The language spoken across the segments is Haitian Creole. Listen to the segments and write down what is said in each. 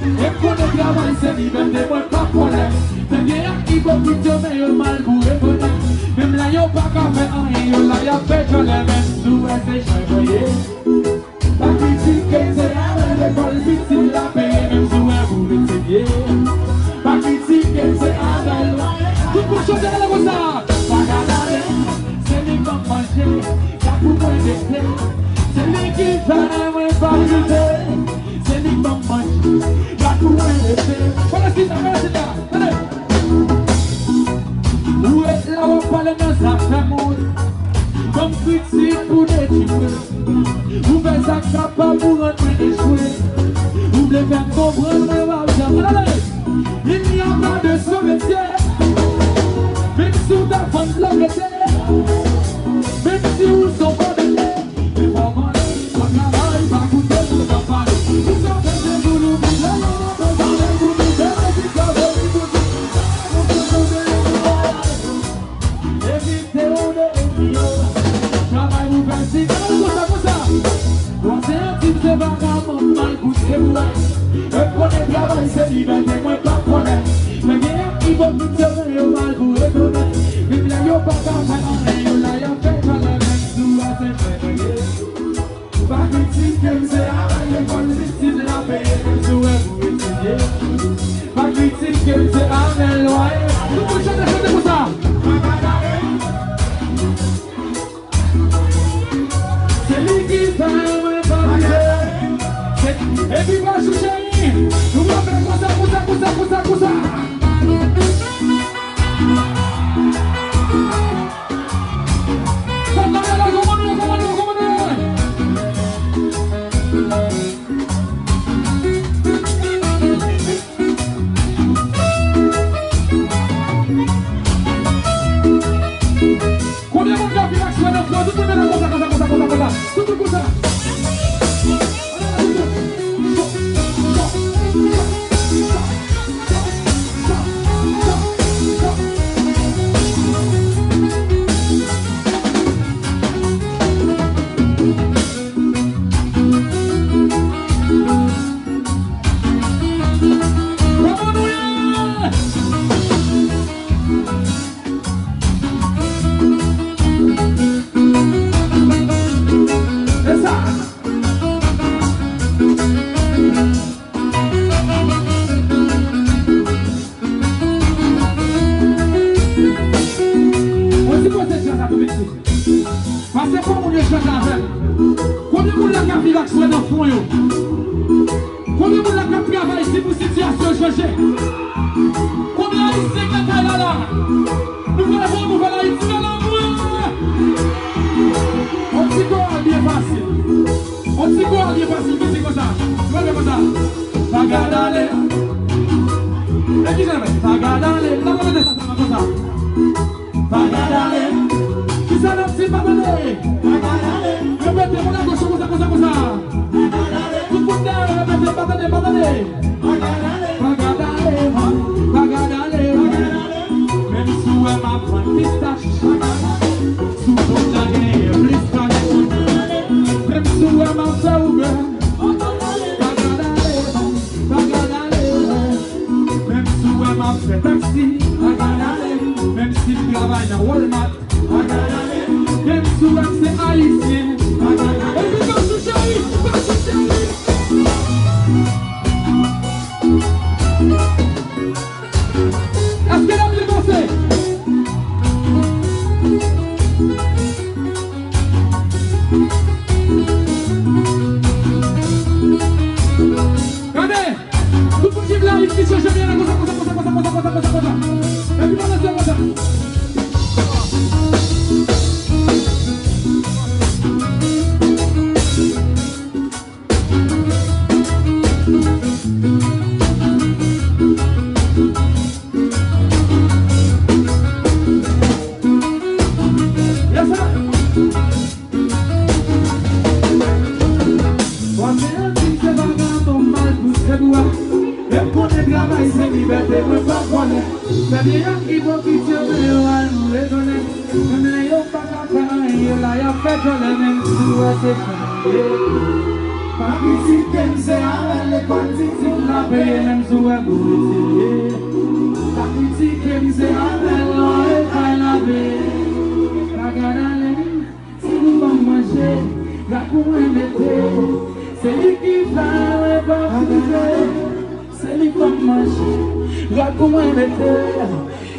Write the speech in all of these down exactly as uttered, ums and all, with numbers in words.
E m konnen travay se libète, mwen pa pwoblèm. Men gen ak ipokrit yo, men yo mal pou rekonèt. Menm lè yo pa ka fè anyen, yo la y ap fè djòlè. Menm si w wè se chay mwen ye. Pa kritike m, se avè lekòl pitit la peye, menm si w wè pou etidye. Pa kritike m, se avè lwaye. Tout moun chante ale konsa. Pa gad ale, se li k ban m manje, gad pou mwen rete. Se li ki fè mwen pa kite, se li k ban m manje, gad pou mwen rete. Fò lè sita, fò lè sita, tande. Ou ret la w ap pale nan zafè moun. Ban m kritik pou detwi mwen. Ou fè sa k kapab pou rann mwen echwe. Ou vle fè m konprann mwen p ap janm ale. Il n'y a pas de sous-métier. Menm si w ta vann lòt kote, menm si w se yon kòdonye, men fò w mande, pa travay, pa koute moun k ap pale. Pou sa fè se pou nou viv la, yo pa bezwen pou nou fè ti kòdonye pou di. Evite yo de enmi yo. Travay pou fè ti kòdonye konsa, konsa. Bon, se yon tip, se vagabon, mal pou se pou wè. E m konnen travay se libète, mwen pa konnen. Men gen yon ipokrit yo, men yo mal pou rekonèt. Menm lè yo pa ka fè anyen, yo la y ap fè djòlè, menm si w wè se chay mwen ye. Pa kritike m, se avè lekòl pitit la peye, menm si w wè pou etidye. Pa kritike m, se avè lwaye. Tout moun chante, chante konsa. Se li ki fè mwen pa kite. Se, epi pa chouche li. Nou pa fè konsa, konsa, konsa, konsa, konsa. Kòm nan mwen la, kòman nou ye, kòman nou ye, kòman nou ye? Konbyen moun k ap viv ak swè nan fwon? Tout moun mete konsa, konsa, konsa, konsa, konsa. Tout moun konsa. Kòman nou ye? E sa. Mwen di kote djaz la pou mete. Pase fò moun yo chante avè m. Konbyen moun la k ap viv ak swè nan fwon yo? Konbyen moun la k ap travay di pou sitiyasyon chanje? Konbyen Ayisyen k lakay la la? Nou pral voye nouvèl Ayiti nan lanmou. On ti koral byen fasil. On ti koral byen fasil ki di konsa. Nou pral fè konsa. Pa gad ale. E ki jan l fè? Pa gad ale. N ap repete sa sèlman konsa. Pa gad ale. Kisa n ap di, pa tande? Pa gad ale. Repete, moun agoch yo konsa, konsa, konsa. Pa gad ale. Tout moun dèyè yo, repete, pa tande, pa tande. Pa gad ale, pa gad ale, pa gad ale. Menm si w wè m ap vann pistach, sou pòt la genyen plis kach. Menm si w wè m ap fè Uber, pa gad ale, pa gad ale. Menm si w wè m ap fè taksi, pa gad ale. Menm si m travay nan Walmart, pa gad ale. Menm si w wè m se Ayisyen, pa gad ale. Epi pa chouche li, pa chouche li. Èske n ap depanse? Gade! Tout moun ki vle Ayiti chanje, vin la konsa, konsa, konsa. Epi balanse konsa. Yes, sir. Bòs se yon tip, se vagabon, mal pou se bwa. E m konnen travay se libète, mwen pa vòlè. Fè byen ak ipokrit yo, men yo al mouri tonè. Menm lè yo pa ka fè anyen, yo la y ap fè djòlè, menm si w wè se chay mwen ye. Pa kritike m, se avè l lekòl titid la peye, menm si w wè gwo etidye. Pa kritike m, se avè l lò e kay la peye. Pa gad ale m, se li ban m manje, rad pou mwen mete. Se li ki fè mwen pa kriye. Se li ban m manje, rad pou mwen mete.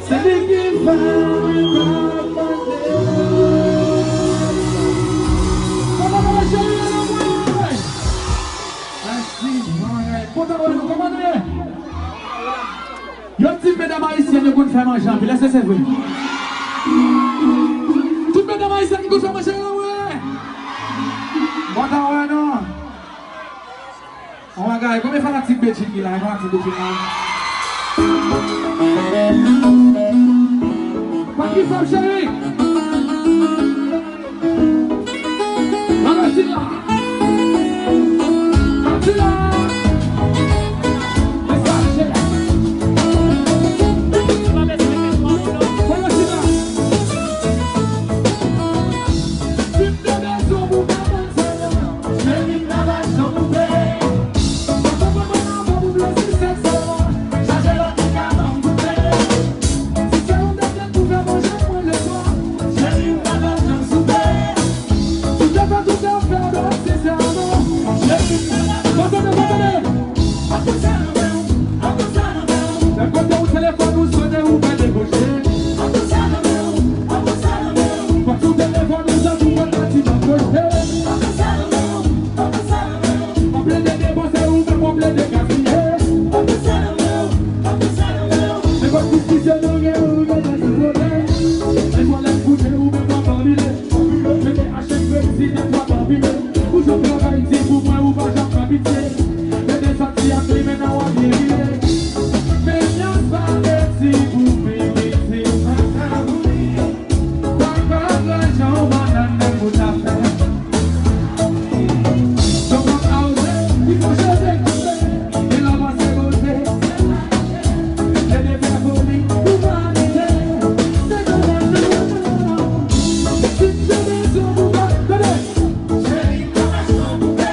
Se li ki fè mwen pa mande. Kòman manje a la mwen? Mèsi, mwen kontan wè nou. Kòman nou ye? Yo di medam ayisyèn yo konn fè manje anpil. Èske se vre? Tout medam ayisyèn ki konn fè manje la mwen? Kontan wè nou. Yon bagay, konbyen fanatik Bedjine ki la? Yon fanatik Bedjine la? Pa ki fòm cheri? Ann sila! Ann sila! Mesaj cheri! Ann sila! Vin de bezwen pou fè manje. Cheri m travay san koupe. Papa, manman, avan pou plezi sèks la. Chaje lòt ki ka ban m koupe. Si se yon dèt pou fè manje mwen le swa. Cheri m pa pral janm soupe. Tout afè, tout afè, non, sensèman. Cheri m pa pral janm soupe. Lè kote ou telefòn ou sone ou pa dekwoche. Fòk ou telefòn ou tankou konn pati nan kote. W ap plede depanse ou menm w ap plede gaspiye. Nenpòt diskisyon nou gen ou gentan sou kote. Nenpòt lè koute ou menm w ap anbile. Mete achte kredi de twa banbile. Ou jwenn travay di pou mwen ou pa janm pran pitye. Mete sòti ak li men nan w ap byen vire. Medyans pa resi pou pi piti. Papa pran jan w bannann nan pou ta fè. Yon kòk a oze, li fò cheve koupe, e la panse bote. Lede fè foli, ou pa lide. Se kòman nou. Si te bezwen pou pa, tande. Cheri, pa mache an koupe.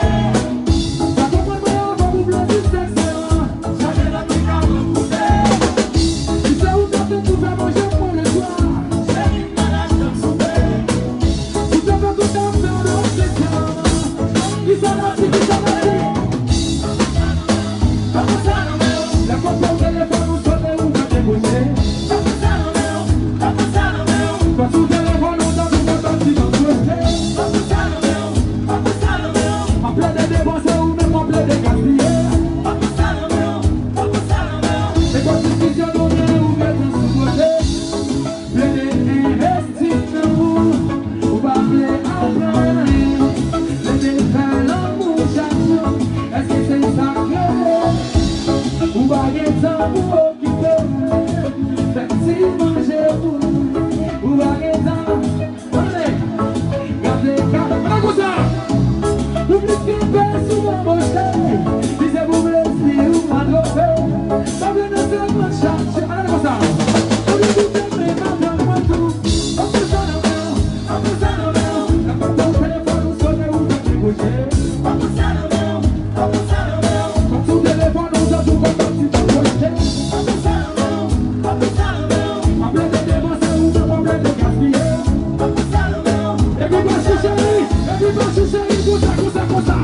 Pa konprann mwen avan pou plezi sèks la. Chaje lòt ki ka ban m koupe. Si se ou k ap fè tou fè manje pou le swa. Cheri, m pa laj tann soupe. Tout afè, tout afè, non, se sa. Kisa n ap di, kisa n ap di? Lè kote w telefòn ou sone ou pa dekwoche. Fòk ou telefòn ou tankou kontan ti bank swete. M ap plede depanse ou menm w ap plede gaspiye. E konstitisyon nou gen ou gentan sou kote. Plede envesti nan ou, ou pa vle aprann anyen. Plede fè lanmou chak jou, èske se sa k rele? Ou pa gen tan pou okipe w, fè ti manje pou ou, ou pa gen tan. Gade, gade, gade konsa. Ou plis kenbe sou mwen, monchè. Si se pou plezi ou pa twope. Pa vle nan sèlman chache. Gade konsa. Ou di koute men madanm mwen tou. Anpil sa nan men w, anpil sa nan men w. Lè papa w telefòn ou sone ou pa dekwoche. Anpil sa nan men w, anpil sa nan men w. Sou telefòn ou tankou kontan ti bank swete. Anpil sa nan men w, anpil sa nan men w. M ap plede depanse ou menm w ap plede gaspiye. Epi pa chouche li, epi pa chouche li, konsa, konsa, konsa.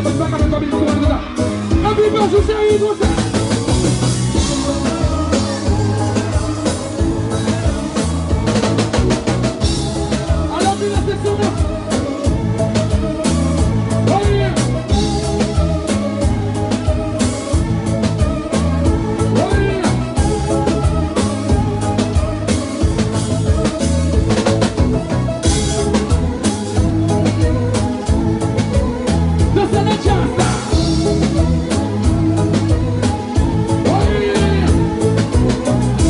Mwen pa ka fè kòb, li fò konsa. Anpil pa jou cheri konsa. Alò, vin nan seksyon mwen. Oh yeah. Oh yeah. Danse nan djaz la. Wi.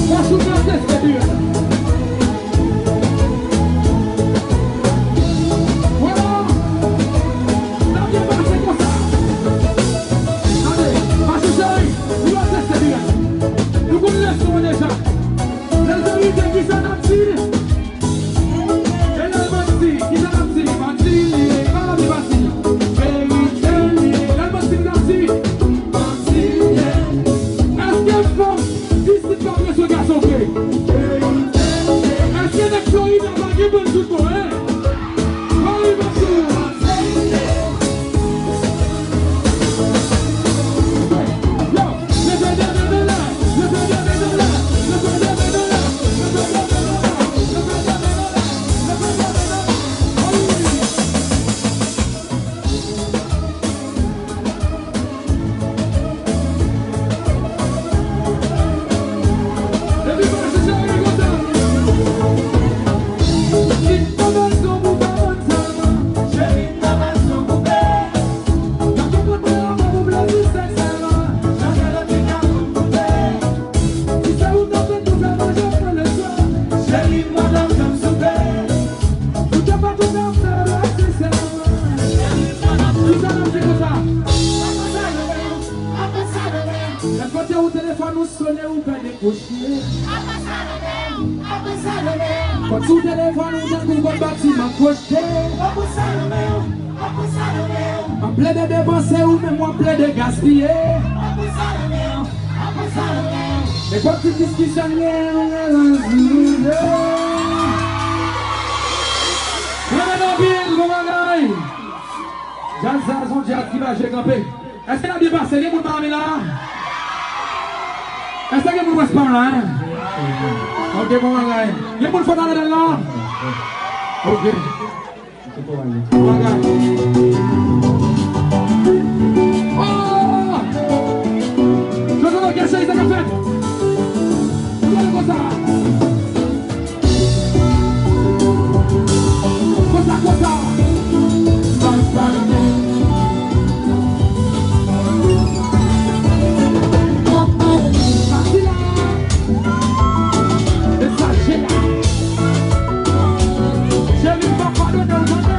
Mwen sou nan teste diri. Vwala. N ap byen pase konsa. Tande, mache cheri, nou pral teste diri. Nou konn leson an deja. Lè l verite, kisa n ap di? E lè l manti, kisa n ap di? Manti li ye, pa di manti. Verite li ye. Lè l manti, n ap di? Manti li ye. Èske fanm isit pa bezwen gason vre? Èske nèg Florida pa gen bon tout bon, en? Mari Matthew. Yo, leve de men anlè, leve de men anlè, leve de men anlè, leve de men anlè, leve de men anlè, leve de men anlè. Alelouya. Epi mache cheri konsa. Li pa bezwen pou fè moun sèlman. Cheri, pa bezwen koupe. Nan konprann mwen lanmou pou plezi sèk sèlman. Chanje lòt fi ka pou koupe. Si se ou t ap fè nou fè manje pran leswa. Cheri, madanm janm soupe. Ou te pa tou fè m fè lwa sèk sèlman. Kisa n ap di konsa? Lè kote ou telefòn ou sonnen ou pè dekwoche. Kòm si w telefòn ou tankou kòd batiman kwoche. W ap plede depanse ou menm w ap plede gaspiye. E kòm ti diskisyon gen yon relansi. Mwen anpil bon bagay. Djaz sa se yon djaz ki pa jwe kanpe. Èske n ap byen pase? Gen moun pa renmen la? Èske gen moun wè spam la, en? Ok, bon bagay. Gen moun fò nan ladan la? Ok. Bon bagay. Oh! Jojo, kèche, sa k ap fèt? Gade konsa. Konsa, konsa. Pati la. Mesaje la. Cheri, m pa padone w, tande.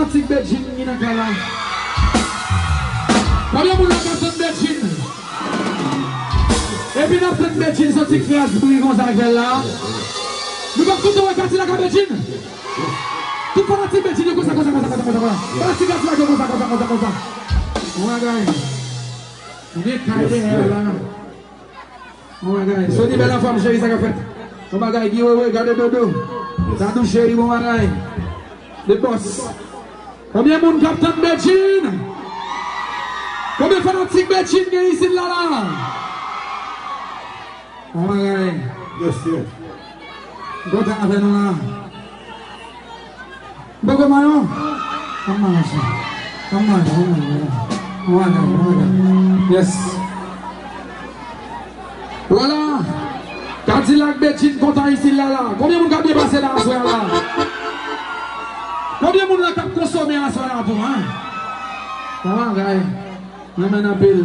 Fanatik Bedjine ki nan kay la. Konbyen moun la k ap tann Bedjine? Epi n ap tann Bedjine soti kras bri konsa avè l la. Nou p ap kontan wè Kadilak ak Bedjine. Tout fanatik Bedjine yo konsa, konsa, konsa, konsa, konsa, konsa. Fanatik Kadilak yo konsa, konsa, konsa, konsa. Yon bagay. Nou gen kay dèyè la. Bon bagay. Sony bèl anfòm, cheri, sa k ap fèt? Bon bagay, Guy Wewe, gade Dodo. Dadou, cheri, bon bagay. The Boss. Konbyen moun k ap tann Bedjine? Konbyen fanatik Bedjine gen isit la la? Bon bagay. Yes, yes. M kontan avè nou la. Boko Mayon. Ann manje. Ann manje, ann manje. Ann manje, ann manje. Yes. Vwala. Kadilak Bedjine kontan isit la la. Konbyen moun k ap byen pase la aswè a la? Konbyen moun la k ap konsome aswè a la tou, en? Bon bagay. Renmen anpil.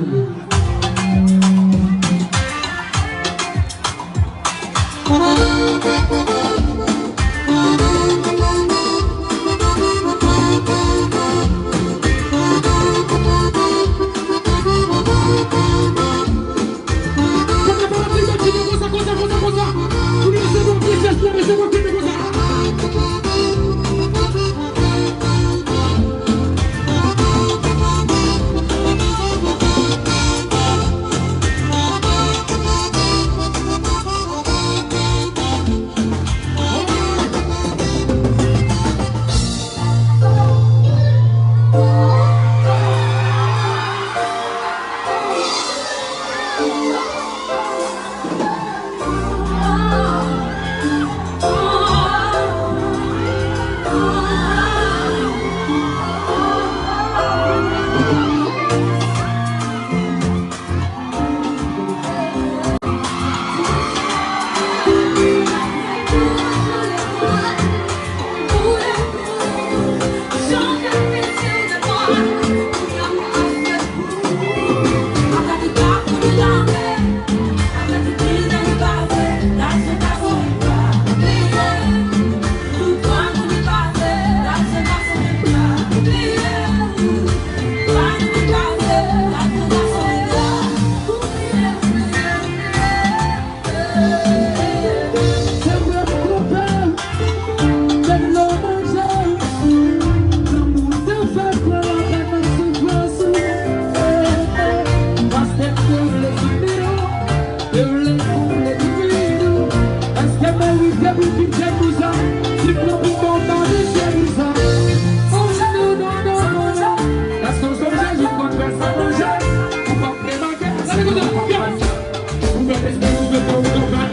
Ou fè espri ou fè kò ou konprann.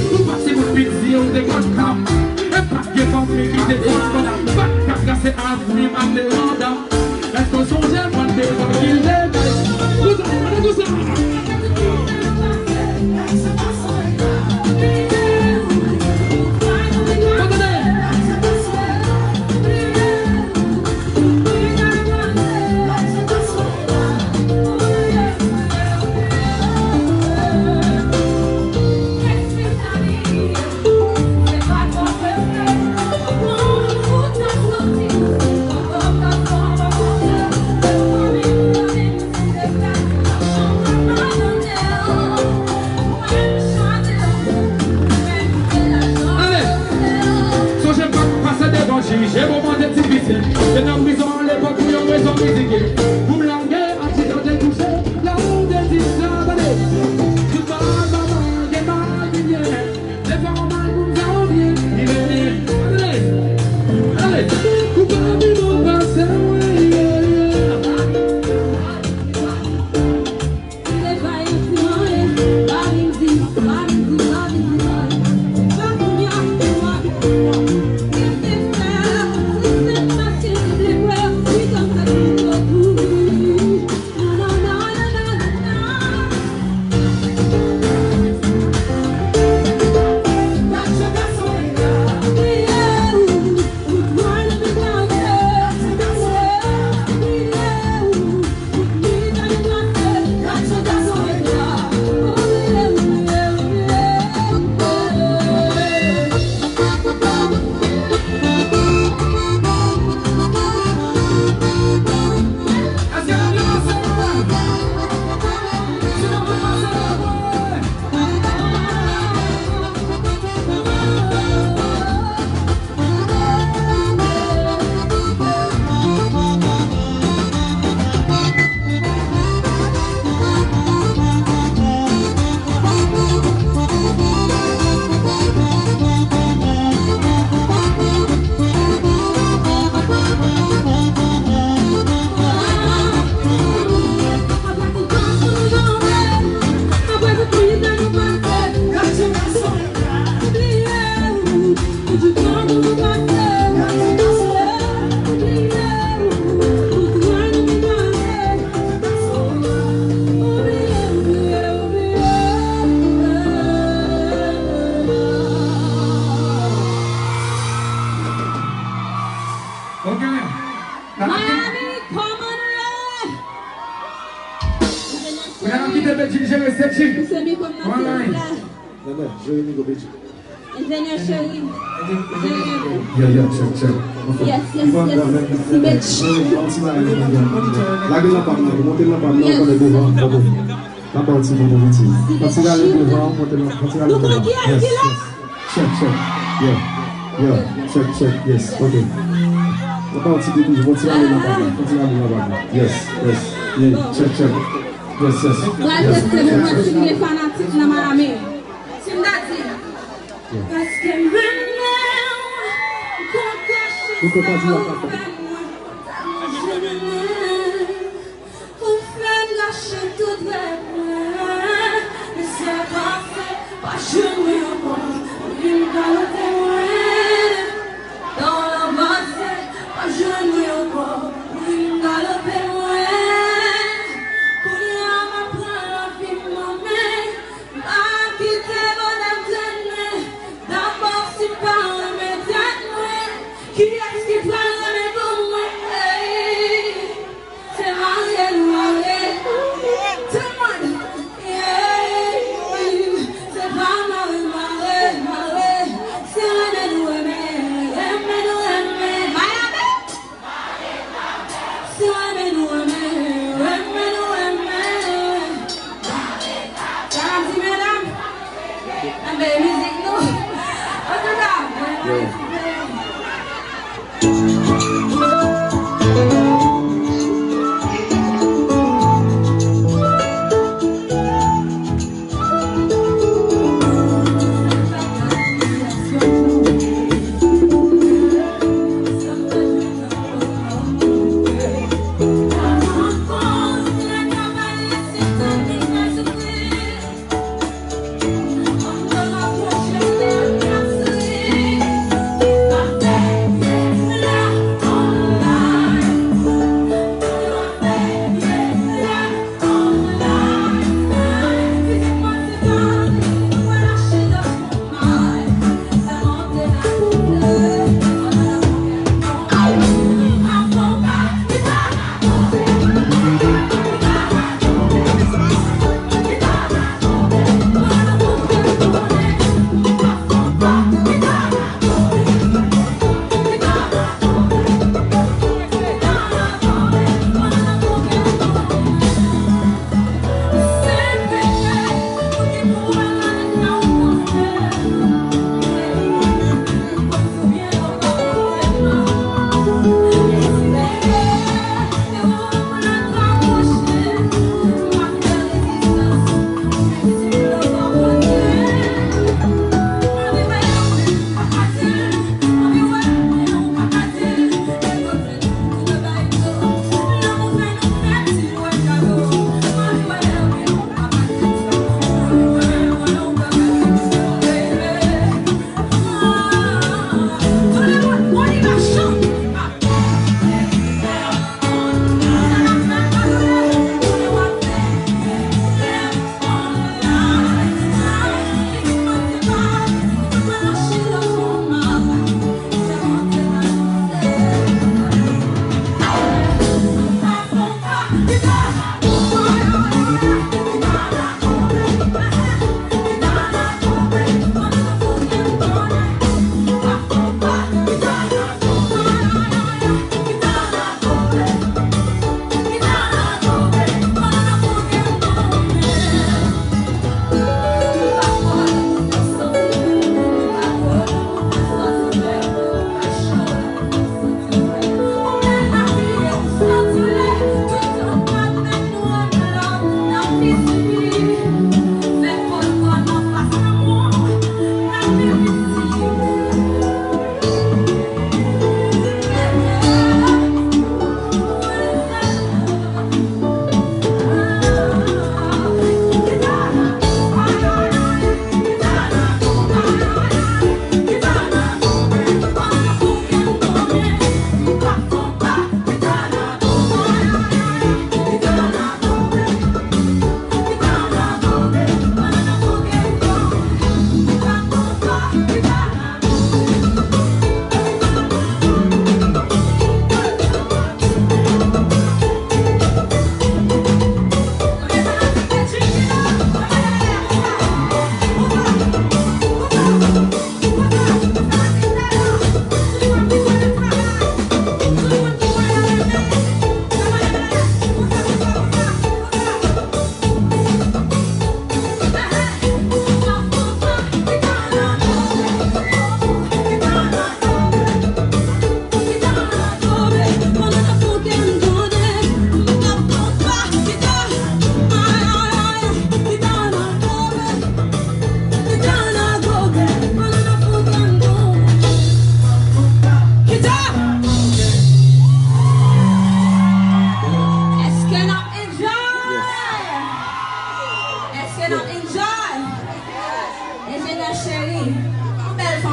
Ou pase kout pit zye ou te konn kòb. E pa t gen fanmi ki te konn kòb. Bat kat kase avni m ap te andan. Èske w sonje mwen te konn kil de kay? Kouzen, gade kouzen. Tande. Ale! Sonje m pa t pase devan jij, e moman te difisil. Te nan prizon alepòk pou yon rezon ridikil. Pou m lage atis an te touche, la ou te di sa, tande. Tout mal, mal, mal, gen mal, gen byen. Defwa w mal pou m fè w byen, li vini. Tande. Ale! Ou pa pi bon pase mwen, yeah, yeah. Jeremy Gobeji. Enjenyè Cheri. Jeremy. Yeah, yeah, check, check. Ok. Yes, yes, yes. Ivan Gravel. Si Beji. Jeremy, an ti bagay nan pam nan. Lage l nan pam nan, monte l nan pam nan, yes, konnen devan, ok. N ap ba w ti moman, ti. Si Beji. An ti rale devan, monte l nan, an ti rale devan. Nou konnen ki a ki la? Yes, yes. Check, check. Yeah. Yeah, check, check. Yes, ok. N ap ba w ti detouj, monte l ale nan pam nan, monte l ale nan pam nan. Yes, yes. Yeah, check, check. Yes, yes. Pral teste pou mwen si m gen fanatik nan Miami. Si m ta di, paske m renmen w, m konn kache sa ou fè mwen, m ta manje mwen. Ou fè m gache tout rèv mwen, men sa pase, pa jwenn mwen ankò, ou vin galope mwen. Tan w lan pase, pa jwenn mwen ankò, ou vin galope mwen. Kounye a m ap pran lavi m an men, m ap kite bonè m trennen. Dabò si m pa renmen tèt mwen, kiyès ki pral renmen pou mwen? Ey. Se mare nou mare. Tout moun. Yeah. Se pa mare, mare, mare. Se renmen nou renmen, renmen nou renmen. Miami. Se renmen nou renmen, renmen nou renmen. Sa n ap di, medam? Enben, mizik nou. Antouka, mwen, mwen,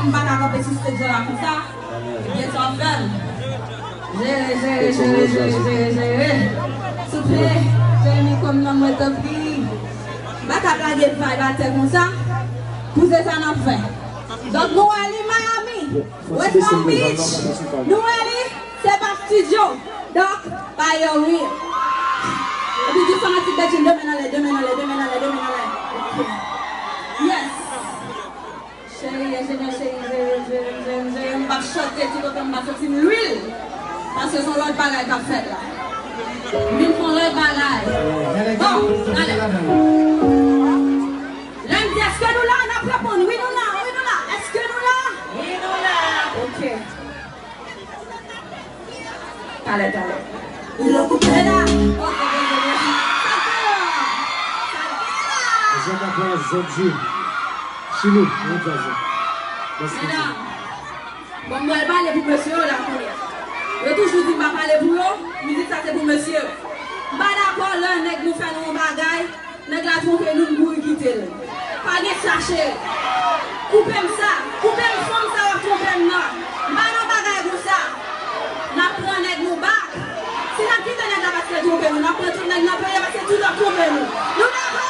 M pa ka kanpe sou stage la konsa. Ebyen, sa w ap fè l. Jere, jere, jere, jere, jere, jere. Souple, jere mikwo m nan mwen, tanpri. M pa ka lage vibe atè konsa. Pou se sa n ap fè. Donk, nou wè li Miami, West Palm Beach. Nou wè li, se pa studio. Donk, pa yo wi. Epi di fanatik Bedjine, de men anlè, de men anlè, de men anlè, de men anlè. Ok. Yes. Cheri, enjenyè cheri, jere m, jere m, jere m, jere m, m p ap chante toutotan m pa santi m lwil. Paske se yon lòt bagay k ap fèt la. M vin fè yon lòt bagay. Bon, ale. Lè m di èske nou la, n ap reponn wi nou la, wi nou la. Èske nou la? Wi nou la. Ok. Talè, talè. Mèdam, ok, ok, ok. Sa k gen la? Sa k gen la? Jan k ap pran zòt di. Chili, mwen djaz la. Mèdam, bon, m pral pale pou mesye yo la kounye a. Yo toujou di m pa pale pou yo, mizik sa se pou mesye yo. M pa dakò lè nèg nou fè nou yon bagay, nèg la twonpe nou, n kouri kite l. Pa gen sa, cheri. Koupe m sa. Koupe m fanm sa w ap twonpe m nan. M pa nan bagay konsa. N ap pran nèg nou bak. Si n ap kite nèg la paske l twonpe nou, n ap pran tout nèg nan peyi a paske tout ap twonpe nou. Nou dakò?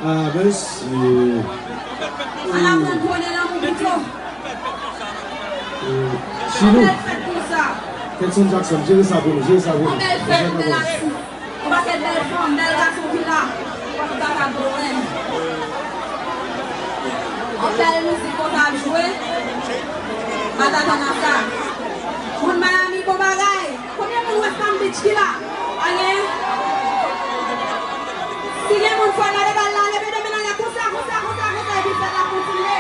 Ah, mèsi. An aprann konnen lanmou pito. Chilou. Bèl fèt konsa. Kenson Jackson, jere sa pou nou, jere sa pou nou. Bèl fèt, bèl atis. Yon pakèt bèl fanm, bèl gason ki la. Ki pa ka dlo menm. Yon bèl mizik konsa ap jwe. Matata nasa. Moun Miami, bon bagay. Konbyen moun West Palm Beach ki la? Pa gen? Si gen moun, fò n leve bal la, leve de men n anlè konsa, konsa, konsa, konsa, epi fèt la kontinye.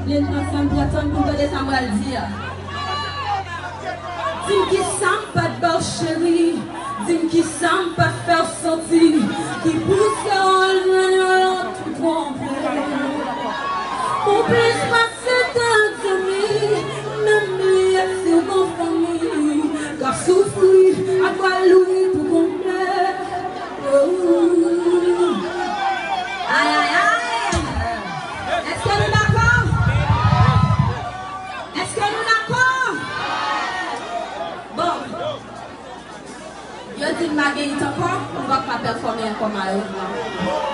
Li t ansanm pran tan pou tande sa m pral di a. Di m kisa m pa t ba w, cheri. Di m kisa m pa t fè w santi ki pouse w al jwenn yon lòt pou twonpe. Ou plis pase de zanmi, menm bliye si w gon fanmi k ap soufri ak bwa lwi pou konpe. Ay, ay, ay! Èske nou dakò? Èske nou dakò? Bon. Yo di n pa gen it ankò, nou p ap ka pèfòme ankò, malerezman.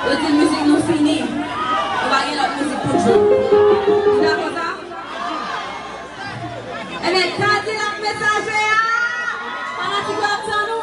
Yo di n mizik nou fini. Nou pa gen lòt mizik pou jwe. Nou dakò sa? Ebyen, Kadilak Mesaje a, fanatik yo ap tann ou.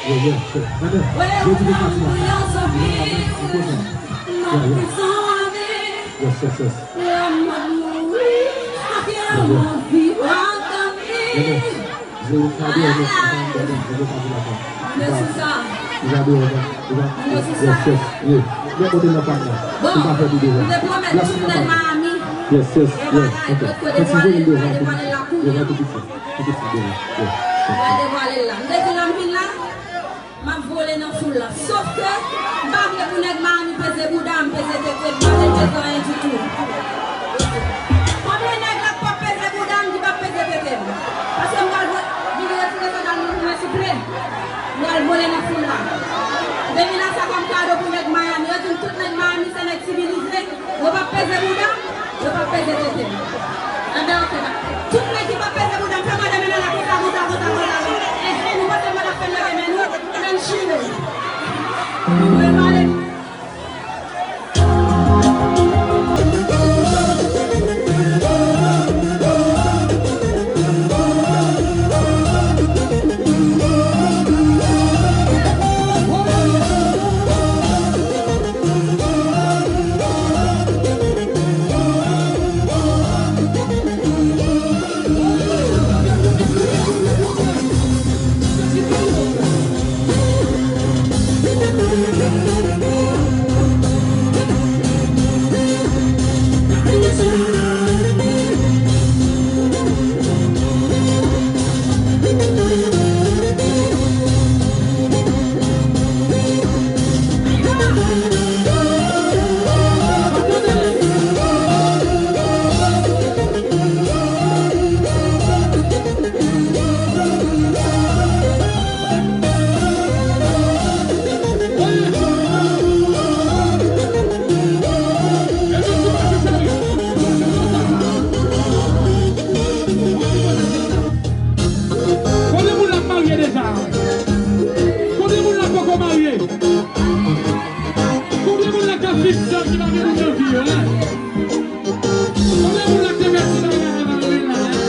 Yeah, yeah, sure. Yes, yes, yes. Yes, yes. Yes, yes. Yeah. Mwen kote nan pam nan. Bon, m te pwomèt tout nèg Miami. Yes, yes, yeah, okay. Fè ti vole devan, devan, devan tou piti. Tou piti devan. Yeah. Mwen devwale l la. M te di lè m vin la, m ap vole nan foul la. Sof ke m pa vle pou nèg Miami peze bouda m, peze tete m, m pa vle l peze anyen ditou. Konbyen nèg la k p ap peze bouda m, ki p ap peze tete m? Paske m pral vo-, vin retire sandal mwen pou mwen, souple. M pral vole nan foul la. M te vin ak sa kòm kado pou nèg Miami. Yo di m tout nèg Miami se nèg sivilize. Yo p ap peze bouda m, yo p ap peze tete m. Enben, oke, ba. Tout nèg ki p ap peze bouda m, fè mande men nan la konsa, konsa, konsa, konsa. Enhen, nou panse m pa t ap fè leve men nou? Men chire. Mwen pale. Gen nou janvye yo, hein? Konbyen moun la k te pèdi bagay la, leve men la, hein?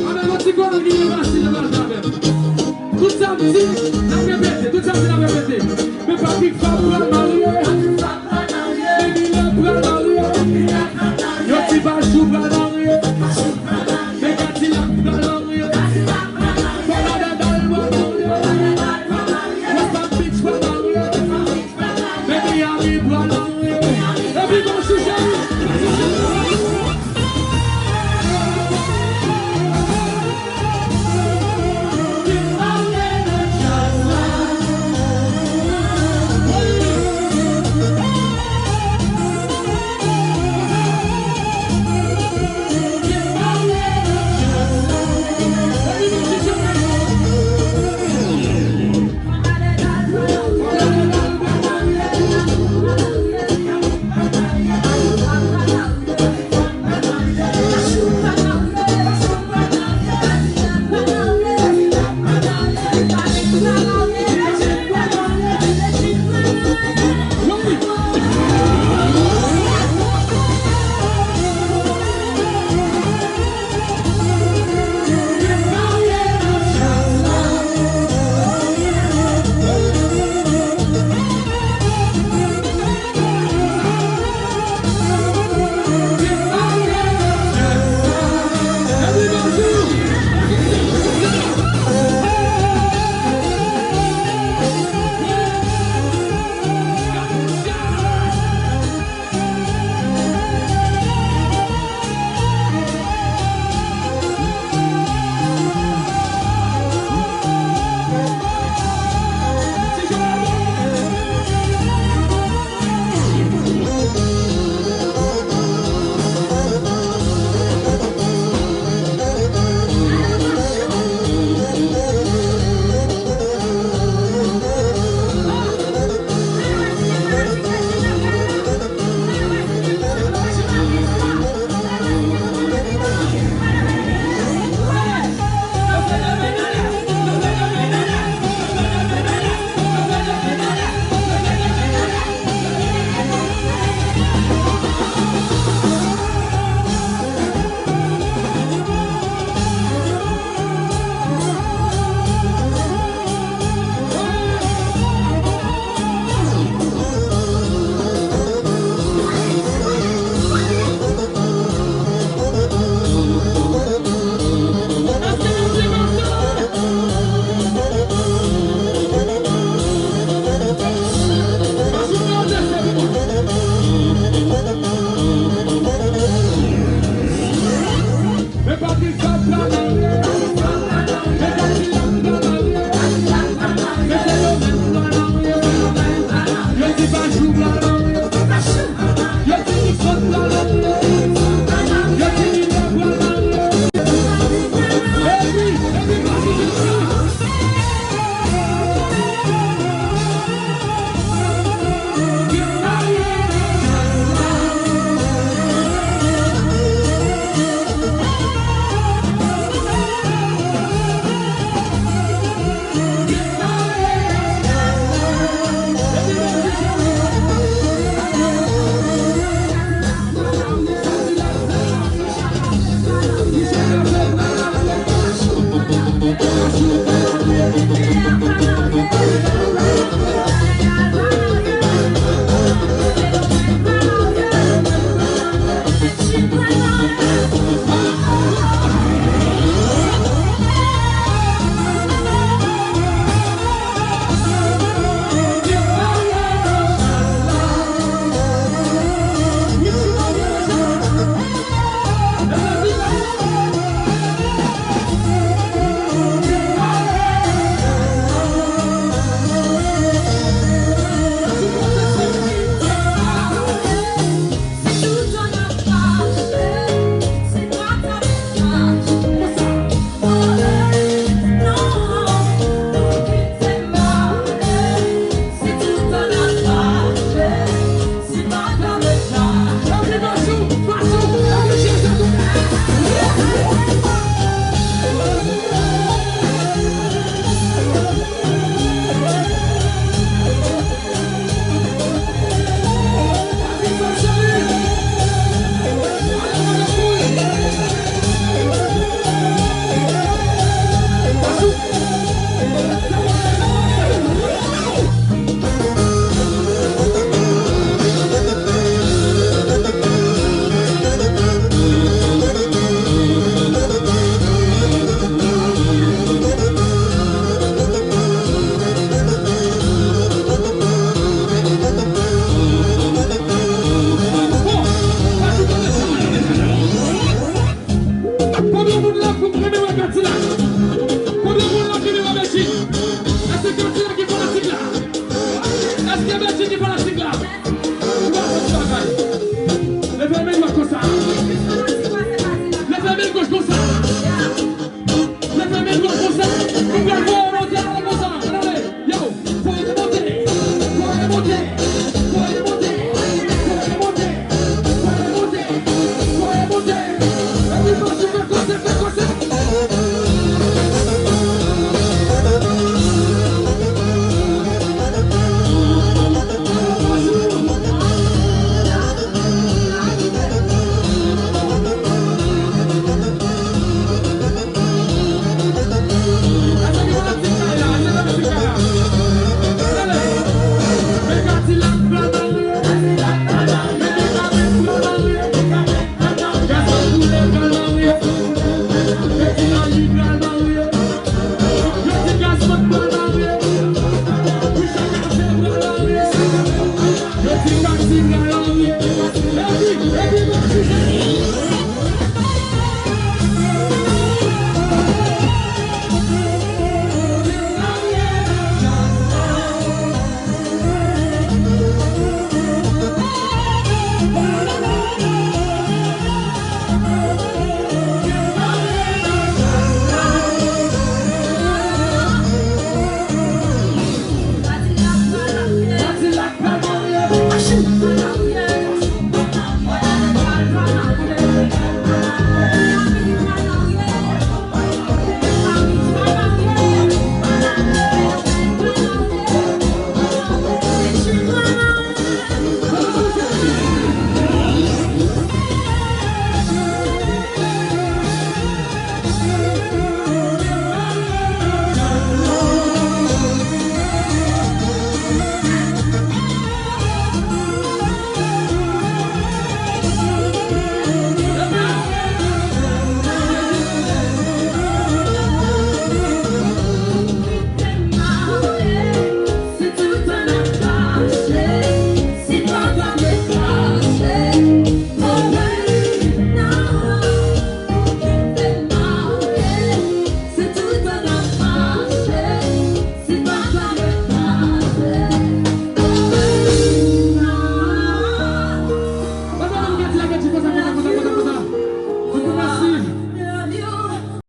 Avèk yon ti kòlòt ki gen fasil, yo pral travay. Tout sa m di,